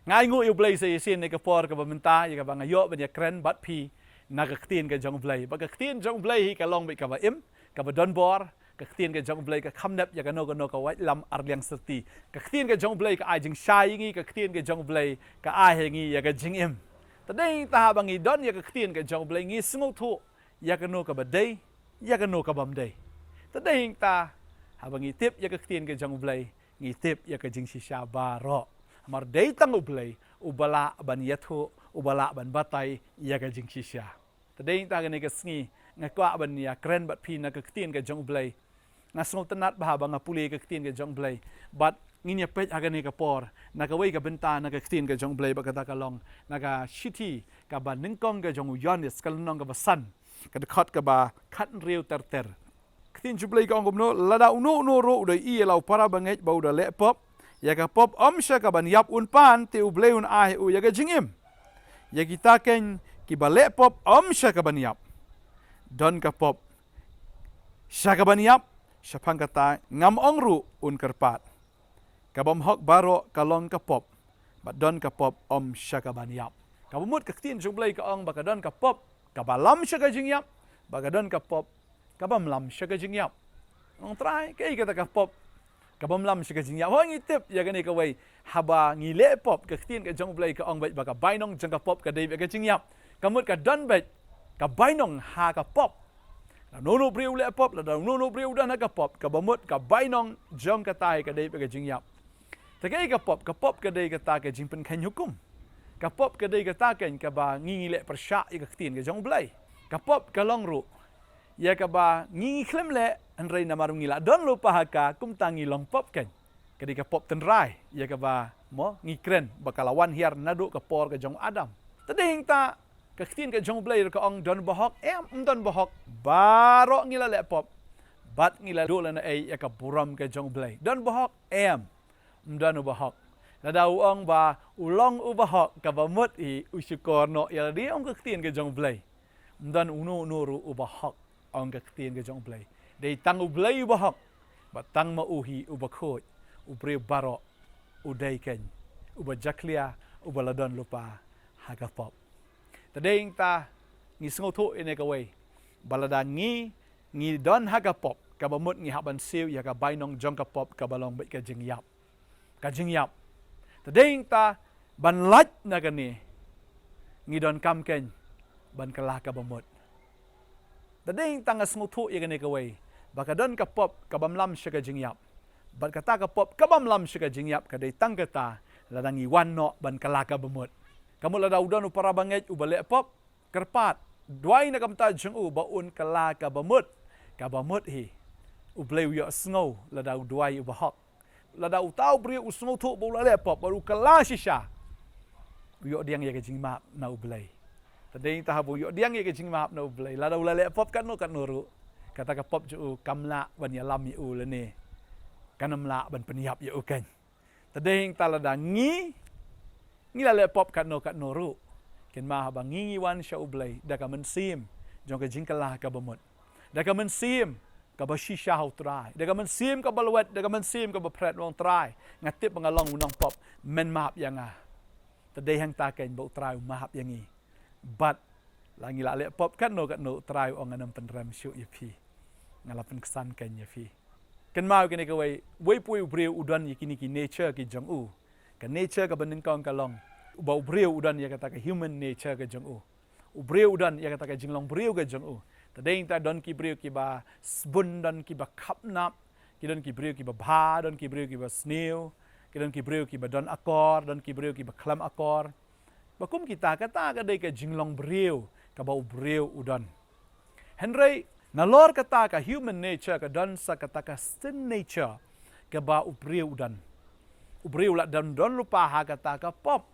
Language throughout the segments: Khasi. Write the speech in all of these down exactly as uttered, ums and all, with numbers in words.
Nga ainguh ïa U Blei sa shisien ïa ka por kaba mynta, ïa kaba nga ïoh ban ïakren bad phi na ka ktien ka jong U Blei. Ba ka ktien jong U Blei hi ka long beit kaba im, kaba don bor, ka ktien ka jong U Blei ka kham nep ïa kano kano ka waitlam arliang syrti. Ka ktien ka jong U Blei ka ai jingshai ïa ngi, ka ktien ka jong U Blei ka ai ha ngi ïa ka jingim. Te dei ta haba ngi don ïa ka ktien ka jong U Blei ngi sngewthuh ïa kano kaba dei, ïa kano ka bym dei. Te dei ta haba ngi tip ïa ka ktien ka jong U Blei, ngi tip ïa ka jingshisha baroh. Namar dei tang U Blei uba lah ban ïathuh, uba lah ban batai ïa ka jingshisha. Te dei ta kane ka sngi nga kwah ban ïakren bad phi na ka ktien ka jong U Blei. Nga sngewtynnat bha ba nga pule ka ktien ka jong U Blei. Bad ngin ïa peit ha kane ka por na kawei ka bynta na ka ktien ka jong U Blei, ba kata ka long na ka shithi kaba nyngkong ka jong u Ïoannis, ka lynnong kaba san, ka dkhot kaba khathynriew ter ter. Ka ktien jong U Blei ka ong kumno: Lada uno uno ruh u da ïohi ïa la u para bangeit ba u da leh pop, ïa ka pop ym sha kaban ïap un pan, te U Blei un ai ha u ïa ka jingim. Ïa kita keiñ kiba leh pop ym sha kaban ïap, don ka pop sha kaban ïap. Shaphang kata ngam ong ruh un kyrpad. Ka bymhok baroh ka long ka pop, bad don ka pop ym sha kaban ïap. Kaba mut ka ktien jong U Blei ka ong ba ka don ka pop kaba lam sha ka jingïap, bad ka don ka pop ka bym lam sha ka jingïap. Ong Trai, kaei kata ka pop ka bym lam sha ka jingïap? Hooid, ngi tip ïa kane kawei, haba ngi leh pop, ka ktien ka jong U Blei ka ong beit ba ka bainong jong ka pop ka dei beit ka jingïap. Ka mut ka don beit ka bainong ha ka pop. Lada uno uno briew u leh pop, lada uno uno briew u don ha ka pop, kaba mut ka bainong jong kata hi ka dei beit ka jingïap. Te kaei ka pop? Ka pop ka dei kata ka jingpynkheiñ hukum. Ka pop ka dei kata keiñ kaba ngi, ngi leh pyrshah ïa ka ktien ka jong U Blei. Ka pop ka long ruh ïa kaba ngi, ngi khlem leh, hynrei namar ngi la don lypa ha ka, kumta ngi long pop keiñ. Ka dei ka pop tynrai, ïa kaba mo ngi kren ba ka la wan hiar naduh ka por ka jong u Adam. Te dei ta ka ktien ka jong U Blei ruh ka ong don bahok? Em, ym don bahok. Baroh ngi la leh pop bad ngi la duh lane ei ïa ka burom ka jong U Blei. Don bahok? Em, ym don u bahok. Lada u ong ba u long u bahok, kaba mut hi u shukor noh ïa lade, ong ka ktien ka jong U Blei. Ym don uno uno ruh u bahok, ong ka ktien ka jong U Blei. Dei tang U Blei u bahok, bad tang ma u hi u bakhuid. U briew baroh u dei keiñ u bajakhlia, u ba la don lypa ha ka pop. Te dei ta ngi sngewthuh ïa kane kawei, ba lada ngi, ngi don ha ka pop, kaba mut ngi hap ban siew ïa ka bainong jong ka pop kaba long beit ka jingïap. Ka jingïap. Te dei ta ban lait na kane, ngi donkam keiñ ban kylla kaba mut. Te dei ta nga sngewthuh ïa kane kawei, ba ka don ka pop ka bym lam sha ka jingïap. Bad kata ka pop ka bym lam sha ka jingïap ka dei tang kata, lada ngi wan noh ban kylla kaba mut. Ka mut lada u don u para bangeit u ba leh pop, kyrpad, duwai na ka bynta jong u ba un kylla kaba mut. Kaba mut hi U Blei u ïohsngew lada u duwai u bahok. Lada uta u briew u sngewthuh ba u la leh pop bad u kylla shisha, u ïoh pdiang ïa ka jingmap na U Blei. Te dei ta haba u ïoh pdiang ïa ka jingmap na U Blei, lada u la leh pop katno katno ruh, kata ka pop jong u kam lah ban ïalam ïa u lane kan ym lah ban pynïap ïa u keiñ. Te dei ta lada ngi, ngi la leh pop katno katno ruh, kynmaw haba ngi, ngi wan sha U Blei da ka mynsiem jong ka jingkylla kaba mut, da ka mynsiem kaba shisha ha U Trai, da ka mynsiem kaba lwet, da ka mynsiem kaba phred, ong Trai, nga tip ba nga long u nongpop, men map ïa nga. Te dei hangta keiñ ba U Trai u map ïa ngi. Bad la ngi la leh pop katno katno, U Trai u ong, ngan ym pynrem shuh ïa phi, nga la pynksan keiñ ïa phi. Kynmaw kane kawei, uwei pa uwei u briew u don ïa kine ki nature ki jong u. Ka nature kaba nyngkong ka long ba u briew u don ïa kata ka human nature ka jong u. U briew u don ïa kata ka jinglong briew ka jong u. Te dei ta don ki briew kiba sbun, don kiba khapnap, ki don ki briew kiba bha, don ki briew kiba sniew, ki don ki briew kiba don akor, don ki briew kiba khlem akor. Ba kum kita, kata ka dei ka jinglong briew kaba u briew u don. Hynrei nalor kata ka human nature ka don sa kata ka sin nature kaba u briew u don. U briew u la don, don lypa ha kata ka pop.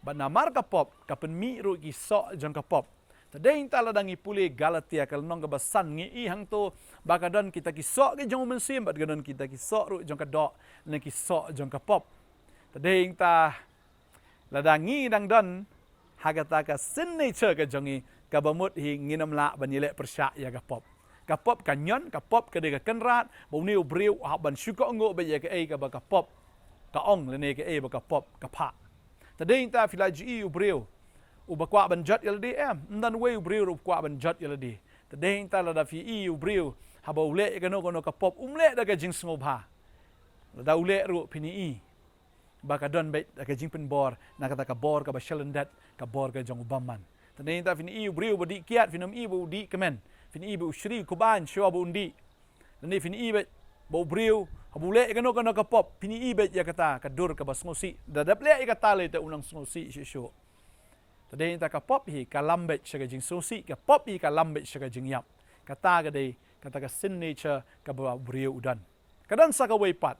Bad namar ka pop ka pynmih ruh ki soh jong ka pop. Te dei ta lada ngi pule Galatia ka lynnong kaba san, ngi i hangto ba ka don kita ki soh ki jong u mynsiem bad ka don kita ki soh ruh jong ka doh, ne ki soh jong ka pop. Te dei ta lada ngi dang don ha kata ka sin nature ka jong ngi, kaba mut hi ngin ym lah ban ïaleh pyrshah ïa ka pop. Ka pop ka ñion, ka pop ka dei ka kynrad ba une u briew u hap ban shu kohnguh beit ïa kaei kaba ka pop ka ong lane kaei ba ka pop ka phah. Te dei nangta phi la ju ïohi u briew uba kwah ban jot ïa lade, em, ym don uwei u briew ruh uba kwah ban jot ïa lade. Te dei nangta lada phi ïohi u briew haba u leh ïa kano kano ka pop, um leh da ka jingsngewbha. Lada u leh ruh phin ïohi ba ka don beit da ka jingpynbor na kata ka bor kaba shalyndet, ka bor ka jong u bymman. Te dei nangta phin ïohi u briew ba dih kiad, phin ym ïohi ba u dih kmen, phin ïohi ba u shri u kmen shuwa ba un dih. Lane phin ïohi beit ba u briew haba u leh ïa kano kano ka pop, phin ïohi beit ïa kata ka dur kaba sngewsih. Da dep leh ïa kata lei te un nang sngewsih shuh shuh. Te dei nangta ka pop hi ka lam beit sha ka jingsngewsih, ka pop hi ka lam beit sha ka jingïap. Kata ka dei kata ka sin nature kaba u briew u don. Ka don sa kawei pat,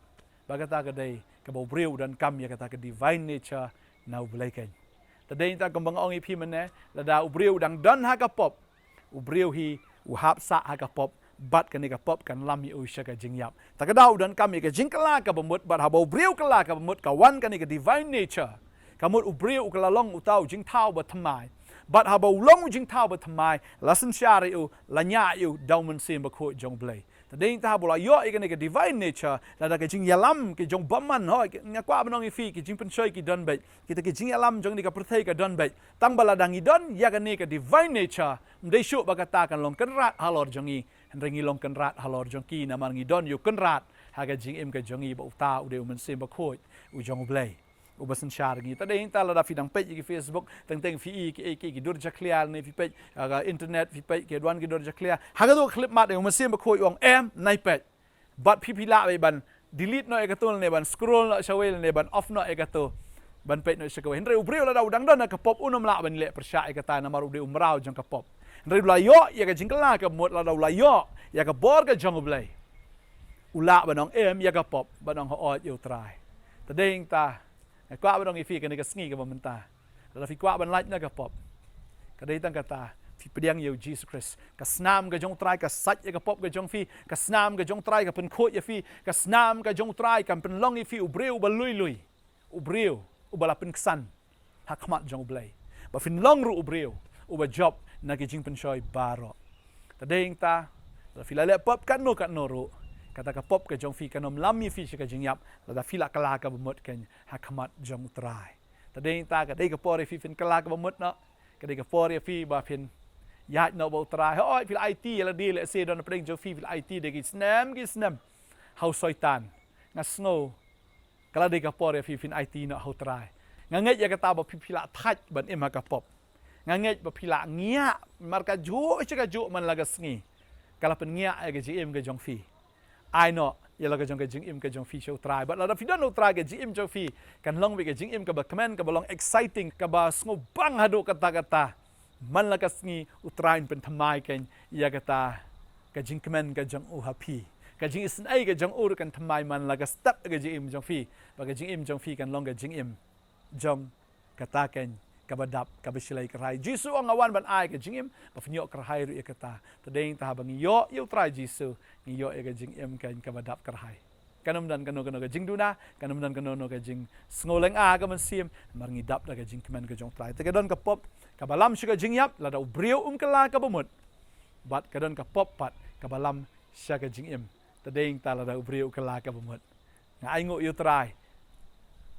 ba kata ka dei kaba u briew u donkam ïa kata ka divine nature na U Blei keiñ. Te dei nangta kumba nga ong ïa phi mynne, lada u briew u dang don ha ka pop, u briew hi u hap sah ha ka pop, bad kane ka pop kan lam ïa u sha ka jingïap. Te ka daw u donkam ïa ka jingkylla kaba mut, bad haba u briew kylla kaba mut, ka wan kane ka divine nature. Ka mut u briew u kylla long uta u jingthaw bathymmai. Bad haba u long u jingthaw bathymmai, la synshar ïa u, la ñiah ïa u da U Mynsiem Bakhuid jong U Blei. Te dei nangta haba u la ïoh ïa kane ka divine nature, lada ka jingïalam ki jong bymman, hooid, nga kwah ban ong ïa phi, ki jingpynshoi ki don beit, kita ki jingïalam jong kane ka pyrthei ka don beit. Tang ba lada ngi don ïa kane ka divine nature, ym dei shuh ba kata kan long kynrad halor jong ngi, hynrei ngi long kynrad halor jong ki, namar ngi don ïa u Kynrad ha ka jingim ka jong ngi, ba uta u dei U Mynsiem Bakhuid u jong U Blei uba synshar ngi. Te dei nangta lada phi dang peit ïa ki Facebook, teng teng phi ïohi ki, ki, ki dur jakhlia, ne phi peit, ah, ka internet, phi peit ki wan ki dur jakhlia. Ha kato ka khyllipmat U Mynsiem Bakhuid u ong, em, nai peit. Bad phi, phi lah beit ban delete noh ïa kato, ne ban scroll noh shawei, ne ban off noh ïa kato, ban peit noh sha kawei. Hynrei u briew lada u dang don ha ka pop, un ym lah ban leh pyrshah ïa kata, namar u dei u mraw jong ka pop. Hynrei u la ïoh ïa ka jingkylla kaba mut, lada u la ïoh ïa ka bor ka jong U Blei, u lah ban ong em ïa ka pop, ban ong hooid ïa U Trai. Te dei nangta nga kwah ban ong ïa phi kane ka sngi kaba mynta, lada phi kwah ban lait na ka pop, ka dei tang kata, phi pdiang ïa U Jisu Khrist. Ka snam ka jong U Trai ka sait ïa ka pop ka jong phi. Ka snam ka jong U Trai ka pynkhuid ïa phi. Ka snam ka jong U Trai kan pynlong ïa phi u briew uba lui lui, u briew uba la pynksan ha khmat jong U Blei, ba phin long ruh u briew uba jop na ki jingpynshoi baroh. Te dei nangta, lada phi la leh pop katno katno ruh, kata ka pop ka jong phi kan ym lam ïa phi sha ka jingïap, lada phi la kylla kaba mut keiñ ha khmat jong U Trai. Te dei nangta, ka dei ka por ïa phi phin kylla kaba mut noh. Ka dei ka por ïa phi ba phin ïaid noh bad U Trai. Hooid, phi la aiti ïa lade, lehse don napdeng jong phi, phi la aiti da ki snem ki snem ha u Soitan. Nga sngew ka la dei ka por ïa phi phin aiti noh ha U Trai. Nga ngeit ïa kata ba phi, phi la thait ban im ha ka pop. Nga ngeit ba phi la ngiah, namar kajuh sha kajuh man la ka sngi ka la pynngiah ïa ka jingim ka jong phi. Ai noh ïa la ka jong ka jingim ka jong phi sha U Trai. Bad lada phi don U Trai, ka jingim jong phi kan long beit ka jingim kaba kmen, kaba long exciting, kaba sngewbang haduh katta katta. Man la ka sngi U Trai un pynthymmai keiñ ïa kata ka jingkmen ka jong u ha phi. Ka jingisynei ka jong u ruh kan thymmai man la ka step ka jingim jong phi. Bad ka jingim jong phi kan long ka jingim jong kata keiñ kaba dap, kaba shlei kyrhai. Jisu u ong, nga wan ban ai ka jingim ba phin ïoh kyrhai ruh ïa kata. Te dei nangta haba ngi ïoh ïa U Trai Jisu, ngi ïoh ïa ka jingim keiñ kaba dap kyrhai. Kan ym don kano kano ka jingduna, kan ym don kano kano ka jingsngew lynga ka mynsiem, namar ngi dap da ka jingkmen ka jong U Trai. Te ka don ka pop kaba lam sha ka jingïap lada u briew um kylla kaba mut. Bad ka don ka pop pat kaba lam sha ka jingim, te dei nangta lada u briew u kylla kaba mut. Nga ainguh ïa U Trai.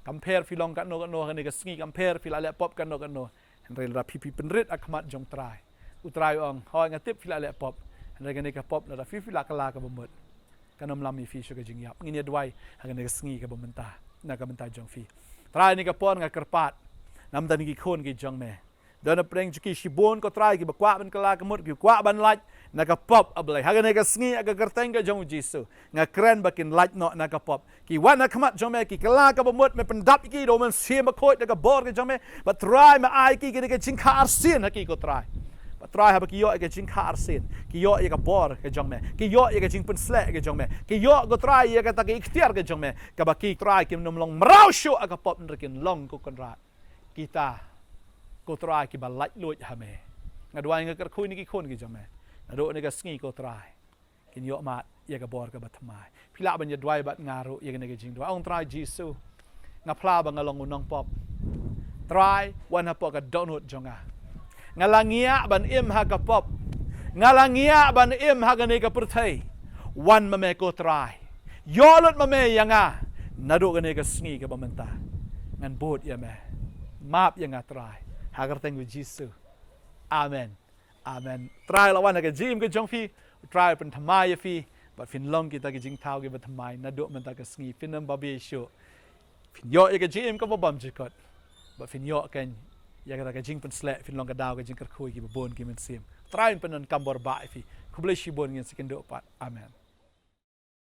Kam pher phi long katno katno ha kane ka sngi, kam pher phi la leh pop katno katno, hynrei lada phi, phi pynrit ha khmat jong U Trai, U Trai u ong, hooid, nga tip phi la leh pop, hynrei kane ka pop lada phi, phi la kylla kaba mut, kan ym lam ïa phi sha ka jingïap. Ngin ïa duwai ha kane ka sngi kaba mynta na ka bynta jong phi. Trai, ha kane ka por nga kyrpad na ka bynta kine ki khun ki jong me. Don napdeng jong ki shibun, ko Trai, kiba kwah ban kylla kaba mut, kiba kwah ban lait na ka pop, A Blei. Ha kane ka sngi, ha ka kyrteng ka jong U Jisu, nga kren ba kin lait noh na ka pop. Ki wan ha khmat jong me, ki kylla kaba mut, me pyndap ïa ki da U Mynsiem Bakhuid da ka bor ka jong me. Bad Trai, me ai ïa ki kane ka jingkha arsien ha ki, ko Trai. Bad Trai, haba ki ïoh ïa ka jingkha arsien, ki ïoh ïa ka bor ka jong me, ki ïoh ïa ka jingpynshlur ka jong me, ki ïoh, ko Trai, ïa kata ka iktiar ka jong me, kaba ki, Trai, kin ym long mraw shuh ha ka pop, hynrei kin long, ko Kynrad, kita, ko Trai, kiba laitluid ha me. Nga duwai, nga kyrkhu ïa kine ki khun ki jong me naduh kane ka sngi, ko Trai, kin ïoh mad ïa ka bor kaba thymmai. Phi lah ban ïa duwai bad nga ruh ïa kane ka jingduwai. Ong, Trai Jisu, nga phla ba nga long u nongpop. Trai, wan hapoh ka dohnud jong nga. Nga la ngiah ban im ha ka pop. Nga la ngiah ban im ha kane ka pyrthei. Wan ma me, ko Trai. Ïoh lut ma me ïa nga naduh kane ka sngi kaba mynta. Ngan bud ïa me. Map ïa nga Trai. Ha ka kyrteng u Jisu. Amen. Amen. Trai la wan ha ka jingim ka jong phi. Trai pynthymmai ïa phi. Bad phin long kita ki jingthaw kiba thymmai naduh mynta ka sngi. Phin ym babe shuh. Phin ïoh ïa ka jingim kaba bymjukut. Bad phin ïoh kan ïa kata ka jingpynsleh, phin long ka daw ka jingkyrkhu ïa kiba bun ki mynsiem. Trai un pyndonkam bor bha ïa phi. Khublei shibun, ngin sa ïakynduh pat. Amen.